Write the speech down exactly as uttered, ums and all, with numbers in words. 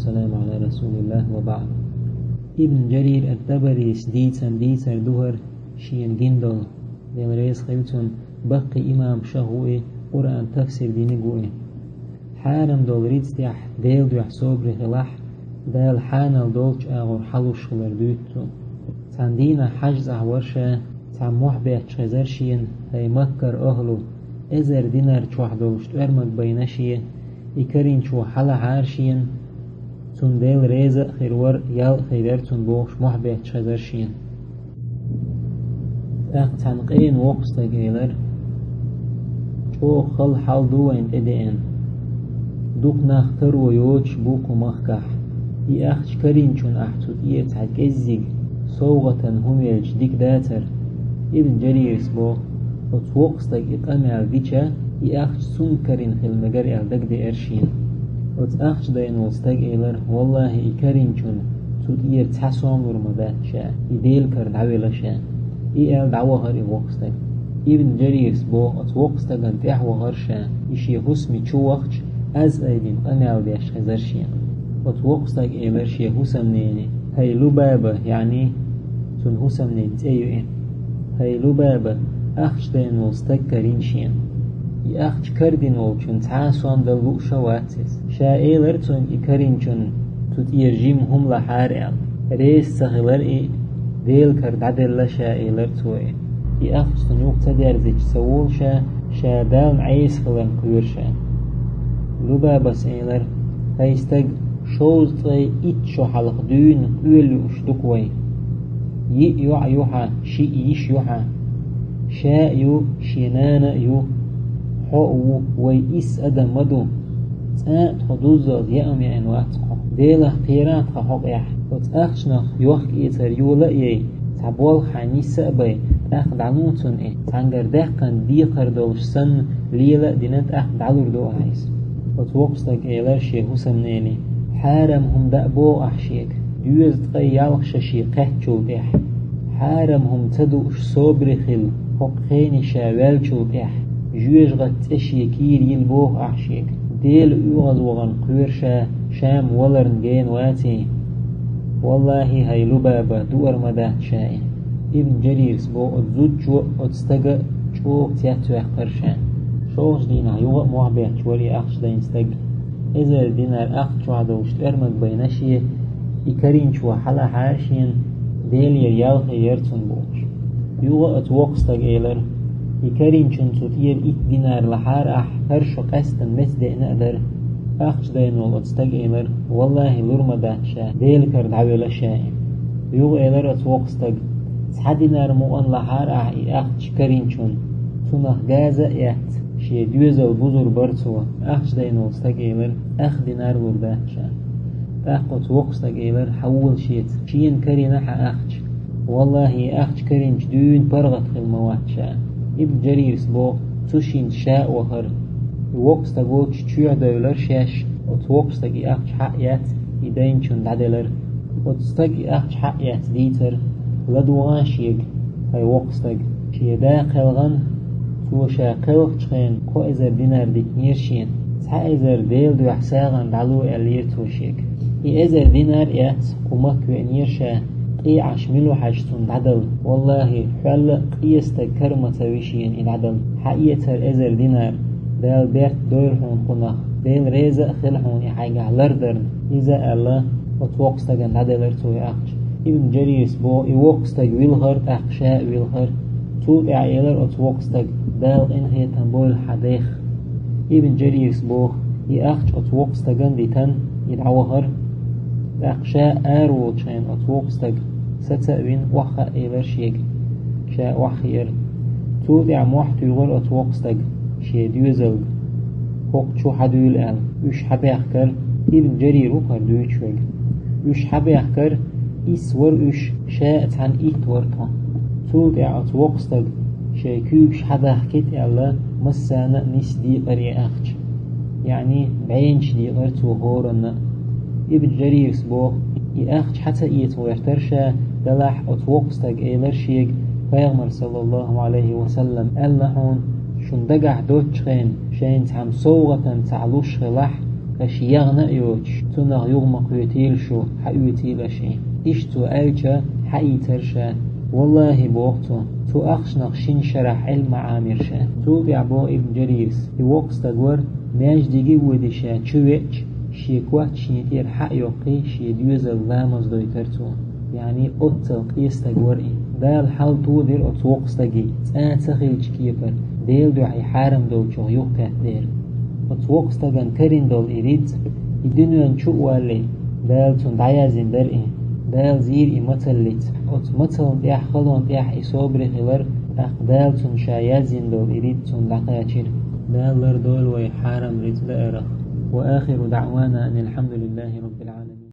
والسلام على رسول الله وبعد. Ибн Жарир ат-Табарис дийцан дийцар ду хӀара шена гина долу, Дела реза хила цунна, баккхий имамашах ву и, Къуръан тафсир диниг ву и. Хьарам долу рицкъ тӀехь Делан дуьхьа собаре хилахь, Дала хьанал долчу агӀор хьалуш хилар дуьйцу цо. Цхьана дийнахь хьаьжцӀахь вара ша, цхьа мохь бетташ хезара шена, хӀай Маккара ахӀлу, эзар динар чохь долуш тӀоьрмаг байна шен, и карийначо хьалахьара шена, цунна Дела реза а хир вара, ял а хир яра цунна бохуш мохь бетташ хезара шена. ТӀаккха цхьана къена воккха стага элира: «ЧӀогӀа хала хьал ду вайна тӀедеана. Дукха нах таро йоцуш бу кху махкахь. И ахча карийначунна ахь цу тӀера цхьа кӀеззиг совгӀатан хӀума елча дика дацара». Ибн Жарирас боху: «Оцу воккха стага и къамел дича, и ахча цунна карийна хила мегар аьлла дагадеара шена». Оцу ахча дайна волу стага элира: «ВаллахӀи, и карийначунна цу тӀера цхьа сом лур ма дац ша, и Делан кара дӀавелла ша». И аьлла дӀавахара и воккха стаг. Ибн Жарирас боху: «Оцу воккха стагана тӀаьхьа вахара ша, и шен хӀусаме чу вахча, аз айдина къамел деш хезара шена». Оцу воккха стага элира шен хӀусамнене: «ХӀай Лубаба», яъни цунна хӀусамнен цӀе ю и. «ХӀай Лубаба, ахча дайна волу стаг карийна шена. И ахча карадина волчунна цхьа а сом дала лууш а вац иза». Ша элира цунна и карийначунна цу тӀера жимма хӀума лахьара аьлла. Реза ца хилира и, Делан кара дӀаделла ша, элира цо и. И ахча цунна юха ца дерзича ца волу ша, ша Далла Ӏеса хиларна кхоьру ша. Лубабас элира: «ХӀай стаг, шовзткъе итт шо хьалха дуьйна къоьлла юуш ду-кх вай. Йиъ йоӀ ю хьан, шиъ йиша ю хьан. Ша а ю, шен нана а ю. Хьо а ву, вай исс адам ма ду. ЦӀа а тхо дуззалц яа ма яийна вац кхо. Делах кхера тхан хьокъехь, оцу ахчанах йохк-эцар йола а яй, цхьа болх хьайна йиса а бай, тӀаккха дӀало цунна и, цхьаьнгара даьккхина декхар долуш санна, лела а дина, тӀаккха дӀалур ду ахьа иза». Оцу воккха стага элира шен хӀусамнене: «Хьарам хӀума даа боху ахь шега, доьзткъе ялх шо шен кхеттачул тӀаьхьа. Хьарам хӀума ца дууш собаре хила, хӀокху хене ша ваьллачул тӀаьхьа, жоьжахатин цӀе шен кийра йила боху ахь шега. Делан оьгӀазвахарна кхоьру ша, ша-м валарна гена ваций. ВаллахӀи, хӀай Лубаба, дуур ма дац ша и». Ибн Жарирас боху: «Оцу зудчо а, оцу стага а чӀогӀа цецваьккхира ша». ШолгӀачу дийнахь юха а мохь бетташ вара и ахча дайна стаг. Эзар динар ахча чохь долуш тӀоьрмаг байна шен, и карийначо хьалахьара шена, Делера ял хир яра цунна бохуш. Юха а оцу воккха стага элира: «И карийначунна цу тӀера итт динар лахьара ахь, хӀара шо къаьстина меца деана а дара». Ахча дайна волу оцу стага элира: «ВаллахӀи, лур ма дац ша, Делан кара дӀавелла ша и». Юха элира оцу воккха стага: «Цхьа динар мукъана лахьара ахь и ахча карийначунна, цунах газа а эцна, шен доьзал бузур бара цо». Ахча дайна волу стага элира: «Ах динар лур дац ша». ТӀаккха оцу воккха стага элира: «Хьавола шеца, шена карийна хьан ахча. ВаллахӀи, и ахча карийначу дуьйна паргӀат хила ма вац ша». Ибн Жарирас боху: «Цу шинца ша а вахара». И воккха стаг волчу чоьхьа девлира шаьш, оцу воккха стага и ахча хьа а эцна, и дайначунна дӀаделира. Оцу стага и ахча хьа а эцна дийцира: «ЛадугӀа шега, хӀай воккха стаг, шен да кхелхина, цо ша кхелхачу хенахь кхо эзар динар дитинера шена. Цхьа эзар Делан дуьхьа сагӀина дӀало аьллера цо шега. И эзар динар эцна кху Макка веанера ша, къе Ӏаш мила ву хьажа цунна дӀадала. ВаллахӀи, хьол а къе стаг кара ма ца ви шена и дӀадала. Хьаэцара эзар динар, Дала беркат дойла хьуна кхунах, Дела реза а хила хьуна и хьайгахь лардарна». Иза а аьлла, оцу воккха стагана дӀаделира цо и ахча. Ибн Жарирас боху: «И воккха стаг вилхара, тӀаккха ша а вилхара. Цул тӀаьхьа элира оцу воккха стага: „Дала къинхетам бойла хьан дех“». Ибн Жарирас боху: «И ахча оцу воккха стагана дитина, и дӀавахара. ТӀаккха ша ара волчу хенахь оцу воккха стага саца а вина, охьахаа элира шега. Ша охьахиира. Цул тӀаьхьа мохь туьйхира оцу воккха стага шен доьзалга, хӀокху чу хьадуьйла аьлла. Уьш хьабаьхкира». Ибн Жарир ву кхара дуьйцуш верг. Уьш хьабаьхкира, исс вара уьш, ша а цхьаьна итт вара тхо. Цул тӀаьхьа оцу воккха стага шайн куьйгаш хьадахкийта аьлла, массарна а нисса дийкъира и ахча. Яъни, бӀеннаш дийкъира цо хӀоранна а». Ибн Жарирас боху: «И ахча хьа ца эца гӀертара ша, делахь оцу воккха стага элира шега, Пайхамара, саллаллаху Ӏалайхи ва саллам, аьлла хьуна, шуна дагахь доцучу хенахь шайна цхьамма совгӀатана цхьаъ луш хилахь, Аша яхана а йоцуш, цунах юха ма кхетийла шу, хьаоьцийла аша и. Иштта цо аьлча, хьаийцара ша. ВаллахӀи, боху цо, цу ахчанах шина шарахь Ӏилма Ӏамийра ша. Цул тӀаьхьа боху Ибн Жарирас, и воккха стаг вара, маьждиге а воьдий ша, чу веача, шен коч шена тӀера хьа а йоккхий, шен доьзалан ламаз дойтара цо. Яъни, оццул къен стаг вара и. Дала хьал тодира оцу воккхачу стаге, цкъа а ца хиллачу кепара, Делан дуьхьа и хьарам долчух юхакхетта дера. Оцу воккхачу стагана карийна долу и рицкъ, и дуьнен чу а валале, Дала цунна дӀаяздина дара и. Дала зийра и мацаллица. Оцу мацаллин тӀехь, халонан тӀехь и собаре хилира, тӀаккха Дала цунна ша яздина долу и рицкъ цунна дӀакхачира. Дала лардойла вай хьарам рицкъ даарах. وآخر دعوانا أن الحمد لله رب العالمين.